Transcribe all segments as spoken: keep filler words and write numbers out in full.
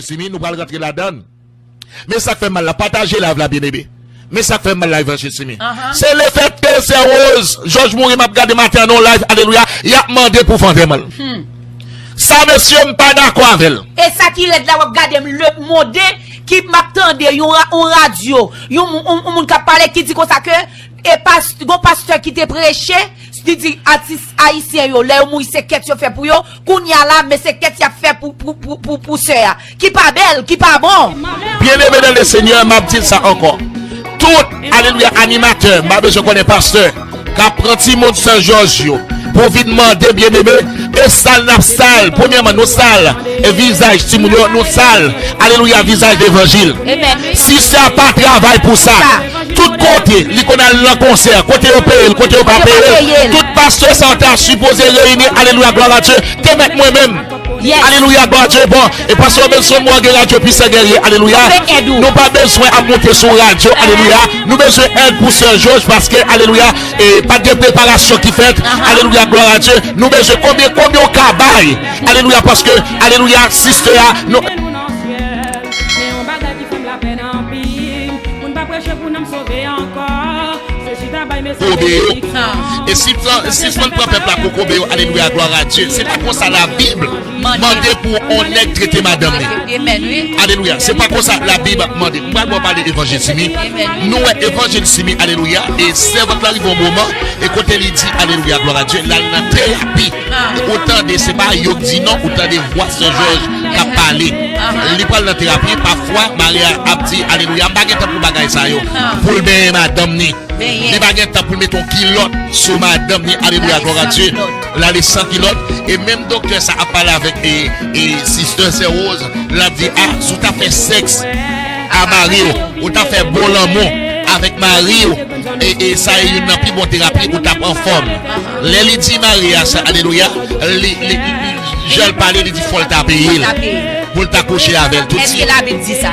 Simi, nou pral rantre ladan l. Men sa k fè m mal la, pataje live la, byeneme. Men sa k fè m mal la, Evanjil Simi. Se lefètke Sè Rose Jòj mouri, m ap gade maten an nan live, alelouya, y ap mande pou fè antèman l. Sa, mesye, m pa dakò avè l. E sa ki rèd la, w ap gade m, le monde, ki m ap tande yon ra- yon radyo, yon, yon, yon moun k ap pale ki di konsa ke e pas, gon pastè ki te preche, li di atis ayisyen yo, lè yo mouri, se kèt yo fè pou yo. Kounye a la, men se kèt y ap fè pou, pou, pou, pou, pou sè a. Ki pa bèl, ki pa bon. Byeneme nan le Senyè, m ap di l sa ankò. Tout, alelouya, animatè, m pa bezwen konnen pastè, k ap pran timoun Sè Jòj yo pou vin mande, byeneme, e sal n ap sal. Premyèman, nou sal e vizaj timoun yo, nou sal, alelouya, vizaj levanjil. Sistè a pa travay pou sa. Tout kote, li konn al nan konsè, kote yo peye l, kote yo pa peye l. Tout pastè sa yo ta sipoze reyini, alelouya, glwa a Dye, te mèt mwen menm. Alelouya, glwa a Dye, bon, e pastè Robinson Morgan, radyo Pwisan Gèrye, alelouya. Nou pa bezwen ap monte sou radyo, alelouya. Nou bezwen èd pou Sè Jòj, paske, alelouya, e pa t gen preparasyon ki fèt, alelouya, glwa a Dye. Nou bezwen konbyen, konbyen w ka bay, alelouya, paske, alelouya, sistè a, nou, kokobe yo. E si, si fann pran pèp la kokobe yo, alelouya, glwa a Dye. Se pa konsa Labib mande pou on nèg trete madanm li. Alelouya, se pa konsa Labib mande. M pral ba w pale Evanjil Simi. Nou wè Evanjil Simi, alelouya, e sèvant la rive yon moman, e kote li di, alelouya, glwa a Dye, l al nan terapi. Ou tande, se pa yo k di non, ou tande vwa Sè Jòj k ap pale. Li pral nan terapi, pafwa, mari a ap di, alelouya, m pa gen tan pou bagay sa yo. Pou l benyen madanm ni. Li pa gen tan pou l mete yon kilòt sou madanm ni, alelouya, glwa a Dye. L ale san kilòt. E menm doktè sa ap pale avèk e, e sistè Sè Rose, l ap di, a, si w ta fè sèks a mari w, ou ta fè bon lanmou avèk mari w, e, e sa e youn nan pi bon terapi, ou t ap anfòm. Lè li di mari a sa, alelouya, li, li, li, jan l pale, li di fò l ta peye l pou l ta kouche avè l. Tout ti,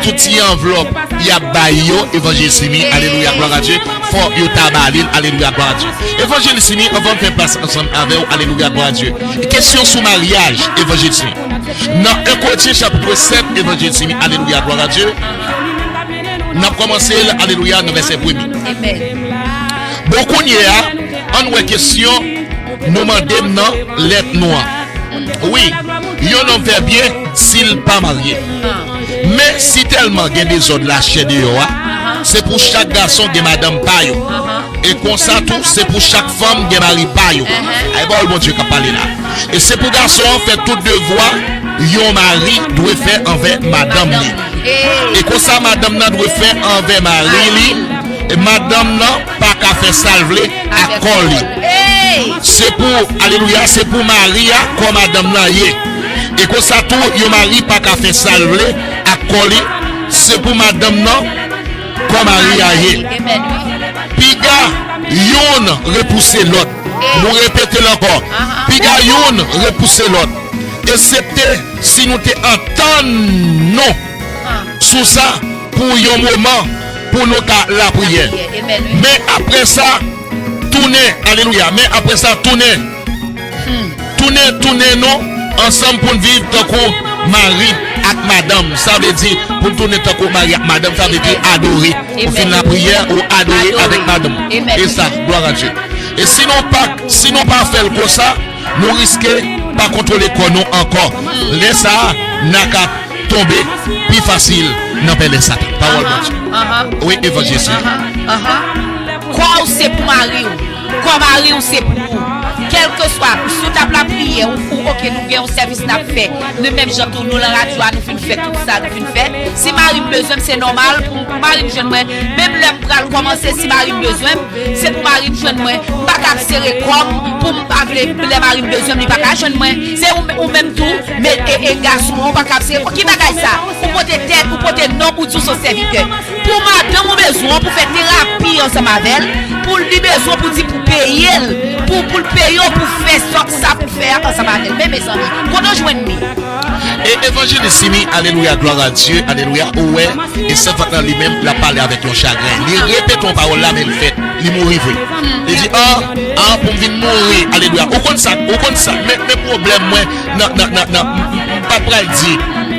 tout ti anvlòp y ap bay yo, Evanjil Simi, alelouya, glwa a Dye, fò yo ta ba li l, alelouya, glwa a Dye. Evanjil Simi, anvan m fè plas ansanm avè w, alelouya, glwa a Dye. Kesyon sou maryaj, Evanjil Simi. Nan en Korentyen chapit sèt, Evanjil Simi, alelouya, glwa a Dye. N ap kòmanse l, alelouya, nan vèsè premye. Bon, kounye a, ann wè kesyon nou mande m nan lèt nou an. Wi, yon nonm fè byen si l pa marye. Men si tèlman gen dezòd lachè deyò a, se pou chak gason gen madanm pa yo. E konsa tou, se pou chak fanm gen mari pa yo. Ay, pawòl Bondye k ap pale la. E se pou gason an fè tout devwa yon mari dwe fè anvè madanm li. E konsa madanm nan dwe fè anvè mari li. E madanm nan pa ka fè sa l vle ak kò li. Se pou, alelouya, se pou mari a kò madanm nan ye. E konsa tou, yon mari pa ka fè sa l vle ak kò li. Se pou madanm nan kò mari a ye. Piga youn repouse lòt. Nou repete l ankò. Piga youn repouse lòt. Eksepte si nou te antann nou sou sa pou yon moman pou nou ka lapriyè. Men apre sa, tounen, alelouya, men apre sa, tounen. Tounen, tounen nou ansanm pou n viv tankou mari ak madanm. Sa vle di, pou n tounen tankou mari ak madanm, sa vle di adore. Ou fin lapriyè, ou adore avèk madanm. E sa, glwa a Dye. E si nou pa, si nou pa fè l konsa, nou riske pa kontwole kò nou ankò. Lè sa a, n a ka tonbe pi fasil nan pèlen Satan. Pawòl Bondye. Wi, Evanjil Simi. Kò w se pou mari w. Kò mari w se pou ou. Kèlkeswa, si w t ap lapriyè, ou, ou, oke, nou gen yon sèvis n ap fè. Nou menm jan tou, nou lan radyo a, nou fin fè tout sa nou fin fè. Si mari m bezwen m, se nòmal pou, pou mari m jwenn mwen. Menm lè m pral kòmanse, si mari m bezwen m, se pou mari m jwenn mwen. M pa ka ap sere kò m pou m pa vle, lè mari m bezwen m, li pa ka jwenn mwen. Se ou, ou menm tou, men, e, e gason an, ou pa ka ap sere kò. Ki bagay sa? Ou pote tèt, ou pote non, ou di w se yon sèvitè. Pou madanm ou bezwen w pou fè terapi ansanm avè l, pou li bezwen w pou di pou peye l, pou, pou l peye w pou fè sa, sa pou fè a ansanm avè l. Men, mezanmi, kote w jwenn li? E Evanjelis Simi, alelouya, glwa a Dye, alelouya, ou wè, e sèvant lan li menm, l ap pale avèk yon chagren. Li repete yon pawòl la, men l fèt, li mouri vre. Li di, a, a, pou m vin mouri, alelouya. Ou konn sa, ou konn sa, men, men pwoblèm mwen, nan, nan, nan, nan, m, m, m pa pral di,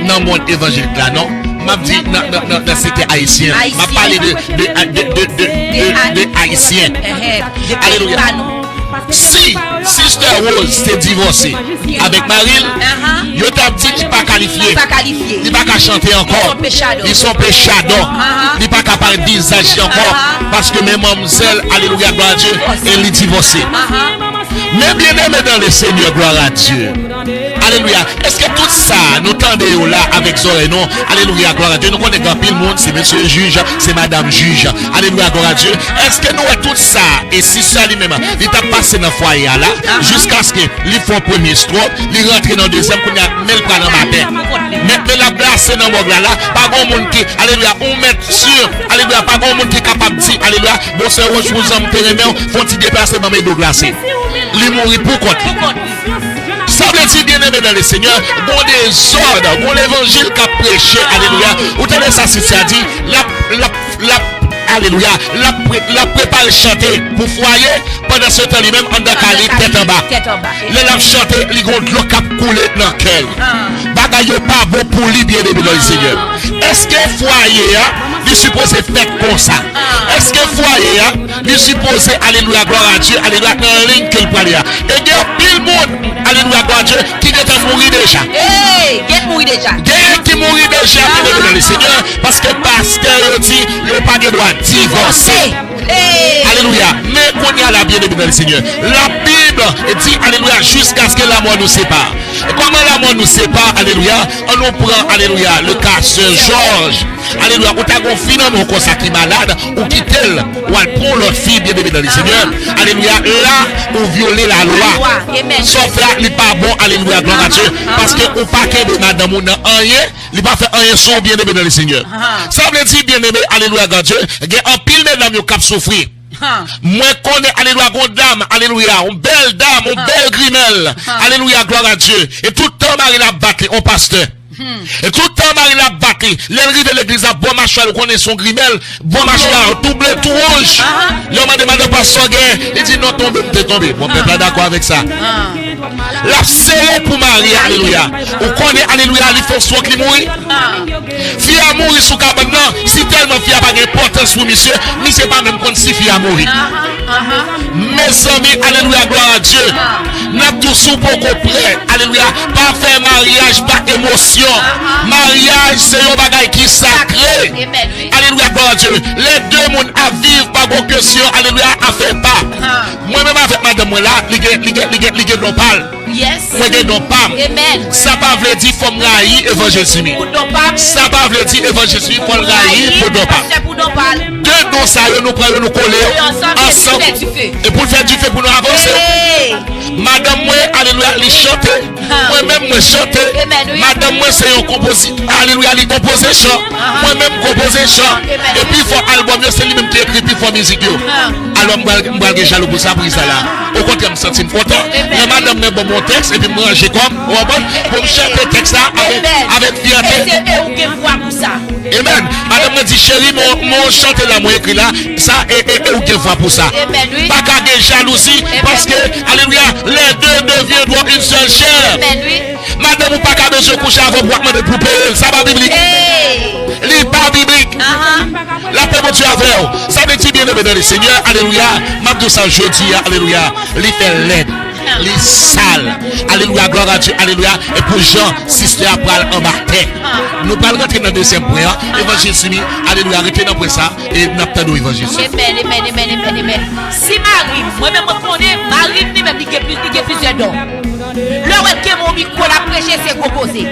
nan mond evanjelik la non. M ap di nan, nan, nan, nan sete ayisyen. M ap pale de, de, de, de, de, de, de ayisyen. Alelouya. Si Sister Rose te divòse avèk mari l, yo t ap di li pa kalifye. Li pa ka chante ankò. Li se yon pechadò. Li pa ka parèt vizaj li ankò. Paske men manmzèl, alelouya, glwa a Dye, e li divòse. Men byeneme dan le Senyè, glwa a Dye. Alelouya. Èske tout sa nou tande yo la avèk zòrèy nou? Alelouya, glwa a Dye. Nou konnen gen anpil moun, se mesye jij, se madanm jij. Alelouya, glwa a Dye. Èske nou wè tout sa? E si sa li menm, li t ap pase nan fwaye a la, jiskaske li fè yon premye strok, li rantre nan dezyèm, kounye a, men l pral anba tè. Mentnan l ap glase nan mòg la la, pa gen moun ki, alelouya, ou mèt si, alelouya, pa gen moun ki kapab di, alelouya, bon, sè Wòch Wouzan, m te renmen w, fè yon ti deplase, ban m ede w glase. Li mouri pou kont li. Sa vle di, byeneme nan le Senyè, gon dezòd, gon levanjil k ap preche, alelouya. Ou tande sa Sisya di, l ap, l ap, l ap, alelouya, l ap pre-, l ap prepare chante pou fwaye, pandan se tan li menm anndan kay li tèt anba. Lè l ap chante, li gon dlo k ap koule nan kè l. Bagay yo pa bon pou li, byeneme nan le Senyè. Èske fwaye a, li sipoze fèt konsa? Èske fwaye a, li sipoze, alelouya, glwa a Dye, alelouya, nan liy ke l prale a? E gen anpil moun, alelouya, glwa a Dye, ki gentan mouri deja. Hey, gen mouri deja. Gen ki mouri deja, byeneme nan le Senyè, paske pastè yo di yo pa gen dwa divòse. Hey. Alelouya. Men kounye a la, byeneme nan le Senyè, Labib di, alelouya, jiskaske lamò nou separe. E kòman lamò nou separe, alelouya? An nou pran, alelouya, le ka sè Jòj. Alelouya, ou ta gon fi nan men w konsa ki malad, ou kite l, w al pran yon lòt fi, byeneme nan le Senyè. Alelouya, la, ou vyole lalwa. Sa w fè a, li pa bon, alelouya, glwa a Dye. Paske ou pa kenbe madanm ou nan anyen, li pa fè anyen sou ou, byeneme nan le Senyè. Sa vle di, byeneme, alelouya, glwa a Dye, gen anpil medam yo k ap soufri. Mwen konnen, alelouya, gon dam, alelouya, yon bèl dam, yon bèl grimèl. Alelouya, glwa a Dye. E tout tan mari l ap bat li, yon pastè. E tout tan mari l ap bat li. Lè l rive legliz la, bò machwa l, ou konnen se yon grimèl, bò machwa l tou ble, tou wouj. Lè w mande madanm pastè w gen, li di non, tonbe, m te tonbe. Bon, pèp la dakò avèk sa. L ap sere pou mari, alelouya. Ou konnen, alelouya, li fè yon strok, li mouri. Fi a mouri sou kabann nan, si tèlman fi a pa gen enpòtans pou misye, misye pa menm konn si fi a mouri. Mezanmi, alelouya, glwa a Dye. N ap di w si w poko prè, alelouya, pa fè maryaj pa emosyon. Maryaj se yon bagay ki sakre. Alelouya, glwa a Dye. Lè de moun ap viv, pa gon kesyon, alelouya, afè pa. Mwen menm avèk madanm mwen la, li gen, li gen, li gen, li gen don pa l. Mwen gen don pa m. Sa pa vle di fò m rayi Evanjil Jimmy. Sa pa vle di Evanjil Jimmy fò l rayi pou don pa m. De don sa yo, nou pran yo, nou kole yo ansanm. E pou l fè dife pou nou avanse. Madanm mwen, alelouya, li chante. Mwen menm, mwen chante. Madanm mwen se yon konpozi-, alelouya, li konpoze chan. Mwen menm, m konpoze chan. E pi fò albòm yo, se li menm ki ekri pi fò mizik yo. Alò, m pral, m pral gen jalou pou sa, pou sa la. Okontrè, m santi m kontan. Lè madanm mwen ban m yon tèks, epi m ranje kò m, ou konprann, pou m chante tèks la avèk, avèk fyète. E se, e ou gen vwa pou sa. Amen. Madanm mwen di, cheri, mwen, mwen chante la, mwen ekri la, sa, e, e, e ou gen vwa pou sa. Pa ka gen jalouzi, paske, alelouya, les deux deviendront une seule chair. Madanm ou pa ka bezwen kouche avè w pou w ap mande pou peye l. Sa pa biblik. Li pa biblik. Lapè Bondye avè w. Sa vle di, byeneme nan le Senyè, alelouya. M ap di w sa jodi a, alelouya. Li fè lèd. Li sal. Alelouya, glwa a Dye, alelouya. E pou jan sistè a pral anba tè. Nou pral rantre nan dezyèm pwen an. Evanjil Jimmy, alelouya, rete nan pwen sa. E n ap tande w, Evanjil Jimmy. Amen, amen, amen, amen, amen. Si mari m, mwen menm mwen konnen, mari m li menm li gen pli, li gen plizyè don. Lè w wè l kenbe yon mikwo, l ap preche, se gwo koze.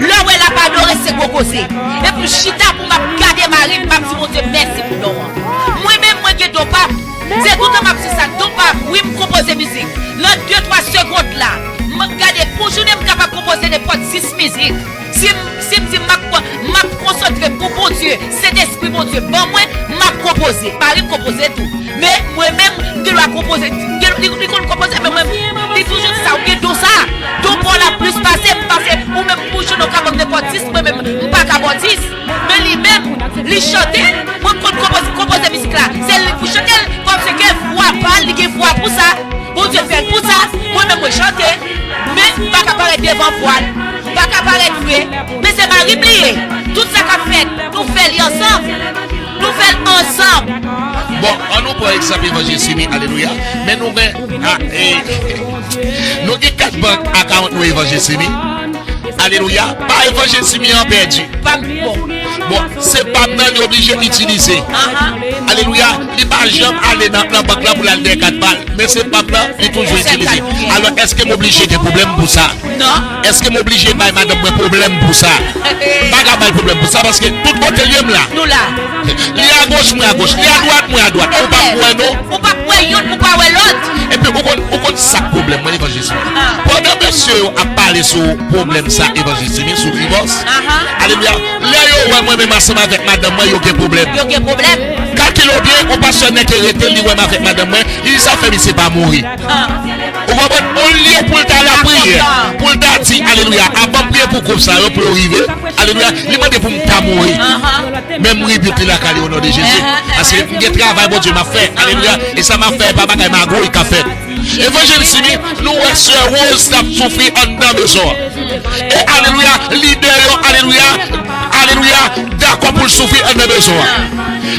Lè w wè l ap adore, se gwo koze. Epi m chita pou m ap gade mari m, m ap di Bondye mèsi pou don an. Mwen menm, mwen gen don pa m. Se toutan m ap di sa, don pa m. Wi, m konpoze mizik. Nan de, twa segond la, m gade, pou jounen m kapab konpoze nenpòt sis mizik. Si m, si m di m ap, m ap konsantre pou Bondye, Sentespri Bondye ban mwen, m ap konpoze. Mari m konpoze tou. Men mwen menm, m gen dwa konpoze. Gen, li, li konn konpoze, men mwen, li toujou di sa, ou gen don sa. Don pa w la plis pase m, pase ou menm pou jounen w ka ban m nenpòt sis, mwen menm, m pa ka ba w sis. Men li menm, li chante, mwen konn konpoze, konpoze mizik la. Se li pou chante l, kòm se gen vwa pa l, li gen vwa pou sa. Bondye fè l pou sa, mwen menm mwen chante, men m pa ka parèt devan vwa l. Pa ka parèt vre, men se mari m li ye. Tout sa k ap fèt, nou fè li ansanm. Nou fè l ansanm. Bon, an nou pran egzanp Evanjil Simi, alelouya. Men nou gen, ah, eh, nou gen kat bank akawont nou Evanjil Simi. Alelouya. Pa Evanjil Simi an pèdi. Pa m bon. Bon, se pa m nan, li oblije itilize. Alelouya. Li pa janm ale nan, nan bank la pou l al dèyè kat pa l. Men se pa m nan, li toujou itilize. Alò, èske m oblije gen pwoblèm pou sa? Non. Èske m oblije bay madanm mwen pwoblèm pou sa? M pa ka bay pwoblèm pou sa, paske tout kote l ye m la. Nou la. Li agoch, mwen agoch. Li adwat, mwen adwat. Ou p ap wè non. Ou p ap wè youn pou pa wè lòt. Epi ou konn, ou konn sa k pwoblèm mwen, Evanjil Simi. Pandan mesye yo ap pale sou pwoblèm sa, Evanjil Simi, sou divòs. Alelouya. Lè yo wè mwen menm ansanm avèk madanm mwen, yo gen pwoblèm. Yo gen pwoblèm. Kalkile w byen, yon pastè nèk rete, li wè m avèk madanm mwen, li di sa fè misye pa mouri. Ou konprann? Olye pou l ta lapriyè, pou l ta di, alelouya, avan m priye pou gwoup sa yo, pou yo rive, alelouya, li mande pou m ta mouri. Men m rebuk li lakay li o non de Jezi. Paske m gen travay Bondye m ap fè, alelouya, e sa m ap fè, e pa bagay magouy k ap fèt. Evanjil Simi, nou wè sè Rose t ap soufri anndan mezon an. E alelouya, lidè yo, alelouya, alelouya, dakò pou l soufri anndan mezon an.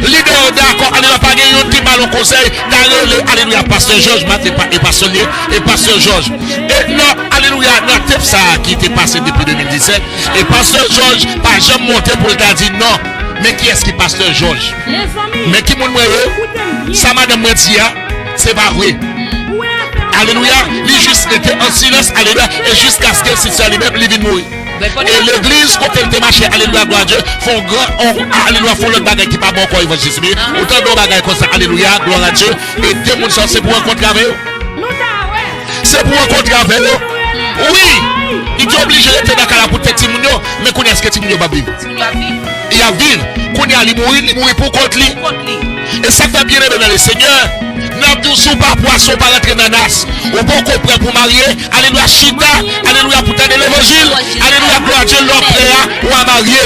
Lidè yo dakò, alelouya, pa gen youn ki ba l yon konsèy, ta rele, alelouya, pastè Jòj, Maten pa, e pastè l ye, e pastè Jòj. E nan, alelouya, nan temp sa a ki te pase depi de mil disèt, e pastè Jòj pa janm monte pou l ta di non, men kiyès ki pastè Jòj? Men ki moun mwen ye? Sa madanm mwen di a, se pa vre. Alelouya, li jis rete an silans, alelouya, e jiskaske sista li menm, li vin mouri. E legliz kote l te mache, alelouya, glwa a Dye, fè yon gran, on, alelouya, fè yon lòt bagay ki pa bon ankò, Evanjil Simi. Ou tande yon bagay konsa, alelouya, glwa a Dye, e de moun sa yo, se pou rankontre avè yo. Se pou rankontre avè yo. Wi, li te oblije rete nan kay la pou tèt timoun yo, men kounye a èske timoun yo p ap viv? Y ap viv. Kounye a li mouri, li mouri pou kont li. E sa k fè, byeneme nan Lesenyè, n ap di w, si w pa pwason, w pa rantre nan nas, ou poko prè pou marye, alelouya, chita, alelouya, pou tande levanjil, alelouya, glwa a Dye, lè w prè a, w a marye.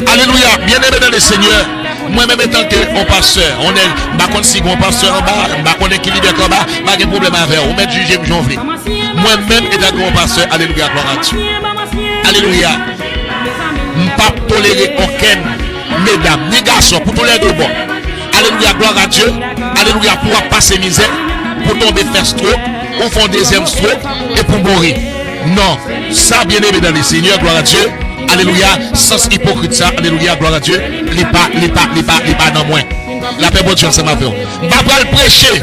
Alelouya, byeneme nan Lesenyè, mwen menm etanke yon pastè, yon nèg, m pa konn si gen yon pastè anba, m pa konnen ki lidè k anba, m pa gen pwoblèm avè w, ou mèt jije m jan w vle. Mwen menm etanke yon pastè, alelouya, glwa a Dye. Alelouya. M p ap tolere okenn medam, ni gason, pou toulède bò. Alelouya, glwa a Dye. Alelouya, pou w ap pase mizè, pou tonbe fè stroke, ou fè yon dezyèm stroke, e pou mouri. Non. Sa, byeneme nan Lesenyè, glwa a Dye. Alelouya, sans ipokrit sa, alelouya, glwa a Dye. Li pa, li pa, li pa, li pa nan mwen. Lapè Bondye ansanm avè w. M pa pral preche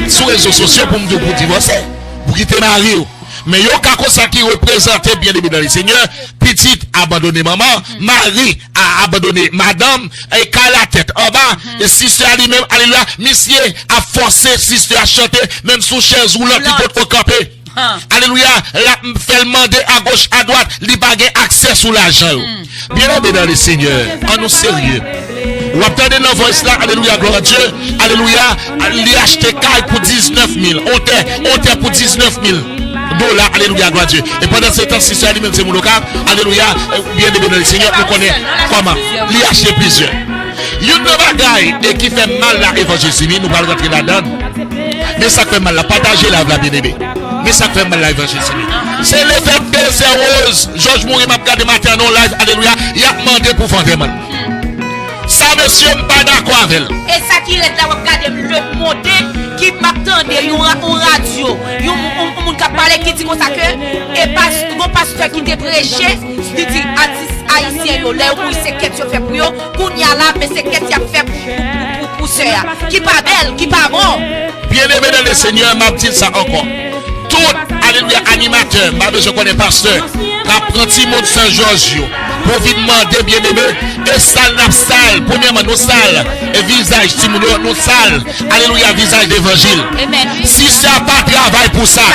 sou rezo sosyo pou m di w pou divòse, pou kite mari w. Men yon ka konsa ki reprezante, byeneme nan Lesenyè, pitit abandone manman, mari a abandone madanm, e kay la tèt anba, e sista a li menm, alelouya, misye ap fòse sista a chante, menm sou chèz woulant li potko kanpe. Alelouya, l ap fè l mande agoch adwat, li pa gen aksè sou lajan yo. Byeneme nan Lesenyè, an nou serye. W ap tande nan voice la, alelouya, glwa a Dye, alelouya, li achte kay pou diznèf mil, on tè, on tè pou diznèf mil dola, alelouya, glwa a Dye. E pandan se tan, sista li menm se moun Okap, alelouya, byeneme nan Lesenyè, nou konnen kòman li achte plizyè. Youn nan bagay e ki fè m mal la, Evanjil Simi, nou pral rantre ladan l. Men sa k fè m mal la, pataje live la, byeneme. Men sa k fè m mal la, Evanjil Simi. Se lefètke sè Rose, Jòj mouri, m ap gade maten an nan yon live, alelouya, y ap mande pou fè antèman l. Sa, mesye, m pa dakò avè l. E sa ki rèd la, w ap gade m, le monde ki m ap tande yon ra-, yon radyo, yon, yon, yon moun k ap pale ki di konsa ke, e pas-, gon pastè ki te preche, li di atis ayisyen yo, lè yo mouri, se kèt yo fè pou yo, kounye a la, men se kèt y ap fè pou, pou, pou, pou, pou sè a, ki pa bèl, ki pa bon. Byeneme nan Lesenyè, m ap di l sa ankò. Tout, alelouya, animatè, m pa bezwen konnen pastè, k ap pran timoun Sen Jòj yo pou vin mande, byeneme, e sal n ap sal. Premyèman, nou sal, e vizaj timoun yo, nou sal, alelouya, vizaj levanjil. Sista pa travay pou sa.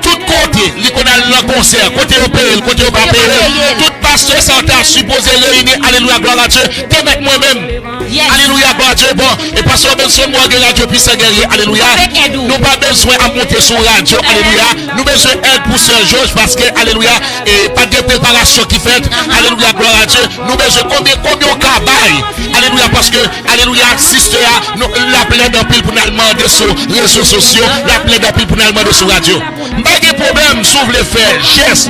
Tout kote, li konn al nan konsè, kote yo peye l, kote yo pa peye l. Tout pastè sa yo ta sipoze reyini, alelouya, glwa a Dye, te mèt mwen menm. Alelouya, glwa a Dye. Bon, e pastè Robinson Moore gen radyo Pwisan Gèrye, alelouya. Nou pa bezwen ap monte sou radyo, alelouya. Nou bezwen èd pou sè Jòj, paske, alelouya, e pa t gen preparasyon ki fèt, alelouya, glwa a Dye. Nou bezwen konbyen, konbyen w ka bay, alelouya, paske, alelouya, sista a, nou, l ap lèd anpil pou n al mande sou rezo sosyo, l ap lèd anpil pou n al mande sou radyo. M pa gen pwoblèm si w vle fè jès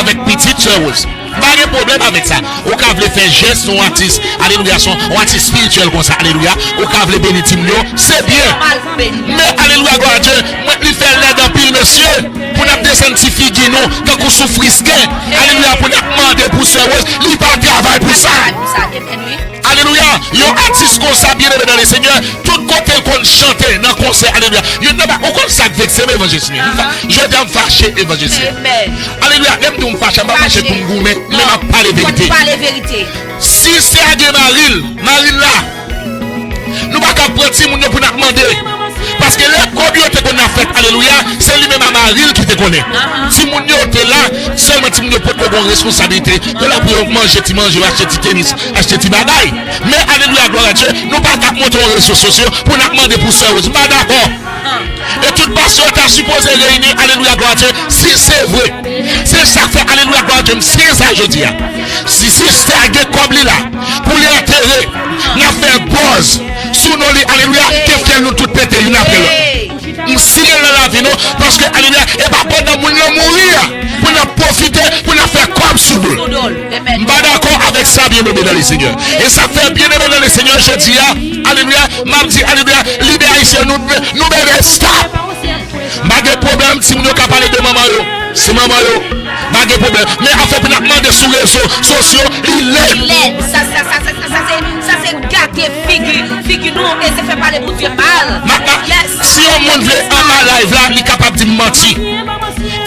avèk pitit, sè Rose. M pa gen pwoblèm avèk sa. Ou ka vle fè jès, se yon atis, alelouya, se yon atis espirityèl konsa, alelouya. Ou ka vle beni timoun yo, se byen. Men, alelouya, glwa a Dye, mwen, li fè lèd anpil, mesye. Pou n ap desann ti figi nou, tankou sou frisken. Alelouya, pou n ap mande pou sè Rose, li pa travay pou sa. Alelouya, yon atis konsa, byeneme nan le Senyè, tout kote l konn chante nan konsè, alelouya. Youn nan ba, ou konn sa k vekse m, evanjelis Smith? Jodi a m fache, evanjelis Smith. Alelouya, lè m di w m fache, m pa fache pou m goumen, men m ap pale verite. Si se a gen mari l, mari l la, nou pa ka pran timoun yo pou n ap mande. Paske lè kòb yo te konn ap fèt, alelouya, se li menm a mari l ki te konnen. Timoun yo te la, sèlman timoun yo potko gen yon responsablite. Yo la pou yo manje ti manje, yo achte ti tenis, achte ti bagay. Men, alelouya, glwa a Dye, nou pa ka ap monte yon rezo sosyo pou n ap mande pou sè Rose. M pa dakò. E tout pastè ta sipoze reyini, alelouya, glwa a Dye, si se vre. Se sa k fè, alelouya, glwa a Dye, m siyen sa jodi a. Si sistè a gen kòb li la, pou li antere, n ap fè buzz sou non li, alelouya, ke fyèl nou tout pete youn apre lòt. M siyen l nan lavi nou, paske, alelouya, e pa pandan moun nan mouri a, pou n ap pwofite, pou n ap fè kòb sou do l. M pa dakò avèk sa, byeneme nan le Senyè. E sa fè, byeneme nan le Senyè, jodi a, alelouya, m ap di, alelouya, lidè ayisyen, nou, nou bezwen stop. M pa gen pwoblèm, timoun yo ka pale de manman yo. Se manman yo. M pa gen pwoblèm. Men afè pou n ap mande sou rezo sosyo, li lèd. Li lèd. Sa, sa, sa, sa, sa, sa se, sa se gate figi, figi nou, e se fè pale Bondye mal. Ma, ma, si yon moun vle anba live la, li kapab di m manti.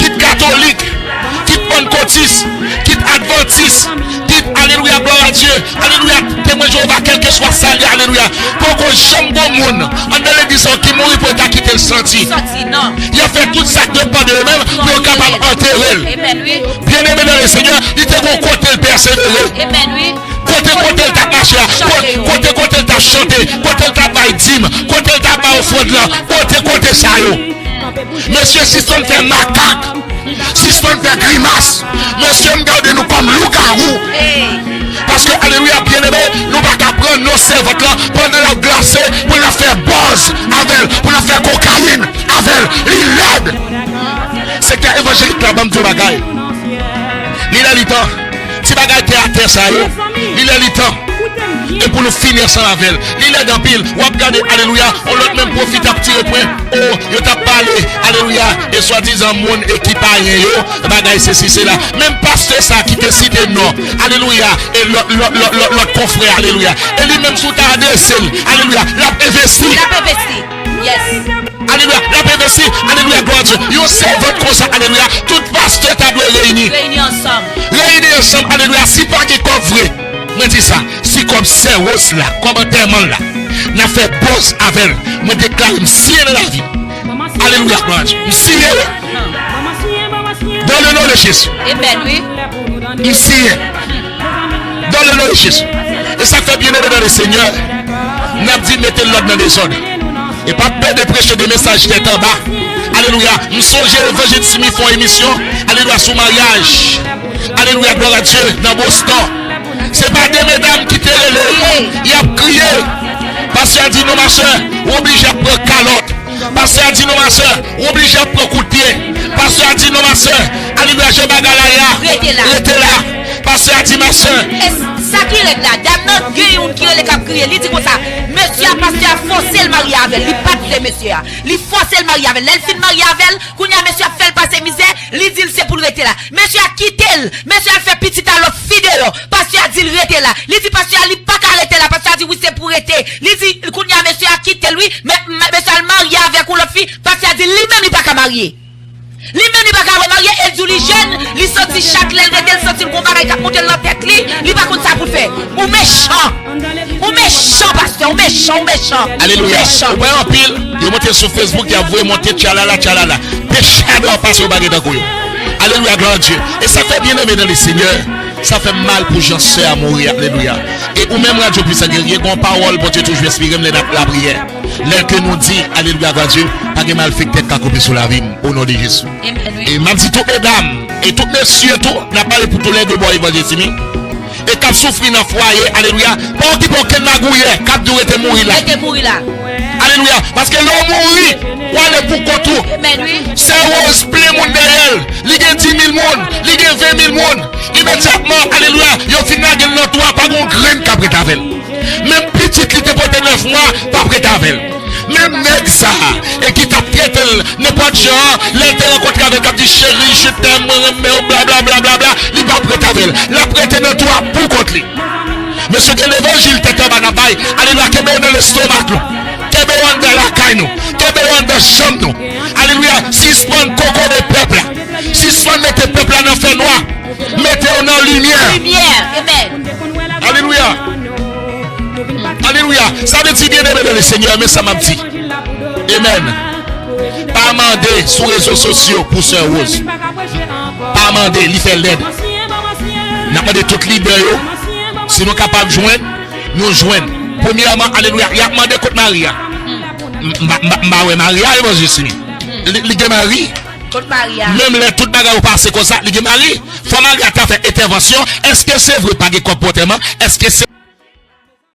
Kit katolik, kit pannkotis, kit advantis, kit, alelouya, glwa a Dye, alelouya, temwen Jewova, kèlkeswa sa l ye, alelouya. Poko janm gon moun anndan legliz sa ki mouri pou yo ta kite l santi. Santi, non. Y ap fè tout sa k depann de yo menm pou yo kapab antere l. Amen, wi. Byeneme nan le Senyè, li te gon kote l pèsevere. Amen, wi. Kote, kote l t ap mache a, ko-, kote, kote l t ap chante, kote l t ap bay dim, kote l t ap bay ofrann lan, kote, kote sa yo. Mesye, sispann fè makak, sispann fè grimas. Mesye, m gade nou kòm lougawou. Paske, alelouya, byeneme, nou pa ka pran non sèvant lan pandan l ap glase pou n ap fè buzz avè l, pou n ap fè kokayin avè l. Li lèd. Sektè evanjelik la, ban m di w bagay. Li lè li tan. Ti bagay tè atè sa yo, li lè li tan. E pou nou fini ansanm avè l. Li lèd anpil. W ap gade, alelouya, yon lòt menm pwofite ap tire pwen. O, yo t ap pale, alelouya, e swadizan moun e ki payen yo, bagay sesi sela. Menm pastè sa ki te site non, alelouya, e lòt, lòt, lòt, lòt, lòt konfrè, alelouya. E li menm si w ta adrese l, alelouya, l ap envesti. L ap envesti. Yes. Alelouya. L ap envesti. Alelouya. Glwa a Dye. Yon sèvant konsa. Alelouya. Tout pastè ta dwe reyini. Reyini ansanm. Reyini ansanm. Alelouya. Si pa gen kòb vre, mwen di sa. Si kòb sè Rose la, kòb antèman l la, n ap fè buzz avè l. Mwen deklare m siyen nan lavi m. Alelouya. Glwa a Dye. M siyen. Dans le nom de Jésus. Amen, wi. M siyen. Dans le nom de Jésus. E sa k fè, byeneme nan le Senyè, n ap di mete lòd nan dezòd. E pa pè de preche de mesaj tèt anba. Alelouya. M sonje evanjelis Simi fè yon emisyon, alelouya, sou maryaj. Alelouya, glwa a Dye, nan Boston. Se pa de medam ki te rele, y ap kriye. Pastè a di non, ma sè, ou oblije ap pran kalòt. Pastè a di non, ma sè, ou oblije ap pran kout pye. Pastè a di non, ma sè, alelouya, jan bagay la ye a, rete la. Rete la. Pastè a di, ma sè. E sa ki règ la, dam nan gen youn ki rele k ap kriye, li di konsa, mesye a, pastè a fòse l marye avè l, li pa t vle mesye a. Li fòse l marye avè l. Lè l fin marye avè l, kounye a mesye a fè l pase mizè, li di l se pou l rete la. Mesye a kite l. Mesye a al fè pitit a lòt fi deyò. Pastè a di l rete la. Li di pastè a li pa ka rete la. Pastè a di wi, se pou rete. Li di kounye a mesye a kite l wi. Men, men mesye a al marye avèk yon lòt fi. Pastè a di li menm li pa ka marye. Li menm li pa ka remarye. E l di w li jèn. Li santi chak lè l rete, l santi l gon bagay k ap monte l nan tèt li. Li pa konn sa pou l fè. Ou mechan. Ou mechan, pastè. Ou mechan, ou mechan. Alelouya. Ou mechan. Ou wè anpil. Yo monte sou Facebook, y ap voye monte tchalala, tchalala. Pechadò pase yo pa gen tankou yo. Alelouya, glwa a Dye. E sa fè, byeneme nan le Senyè, sa fè m mal pou jan sè a mouri, alelouya. E ou menm, Radyo Pwisan Gerye, gen yon pawòl Bondye toujou enspire m lè n ap lapriyè. Lè ke nou di, alelouya, glwa a Dye, pa gen malfektè k ka kanpe sou lavi m, o non de Jezi. E m ap di tout medam, e tout mesye tou, n ap pale pou toulède bò evanjil Simi. E k ap soufri nan fwaye, alelouya, pa okipe okenn magouyè k ap di w rete mouri la. Rete mouri la. Alelouya. Paske lè w mouri, w ale pou kont ou. Sè Rose plen moun dèyè l. Li gen dis mil moun, li gen ven mil moun. Imedyatman, alelouya, yo fin lage l nan tou a, pa gen yon grenn k ap ret avè l. Menm pitit li te pote nèf mwa p ap ret avè l. Menm nèg sa a, e ki t ap trete l nenpòt jan an, lè l te rankontre avè l k ap di, cheri, je t'aime, mwen renmen w, bla bla bla bla bla, li p ap ret avè l. L ap rete nan tou a pou kont li. Mesye, gen levanjil tèt anba n ap bay. Alelouya, kenbe yo nan lestomak nou. Kenbe yo anndan lakay nou. Kenbe yo anndan chanm nou. Alelouya, sispann kokobe pèp la. Sispann mete pèp la nan fènwa. Mete yo nan limyè. Limyè. Amèn. Alelouya. Alelouya. Sa vle di, byeneme nan le Senyè, men sa m ap di. Amèn. Pa mande sou rezo sosyo pou sè Rose. Pa mande, li fè lèd. N ap mande tout lidè yo, si nou kapab jwenn, nou jwenn. Premyèman, alelouya, y ap mande kot mari a. M, m, m, m pa wè mari a, evanjelis Simi. Li, li gen mari? Kot mari a? Menm lè tout bagay yo pase konsa, li gen mari. Fò mari a ta fè entèvansyon. Èske se vre pa gen kòb pou antèman? Èske se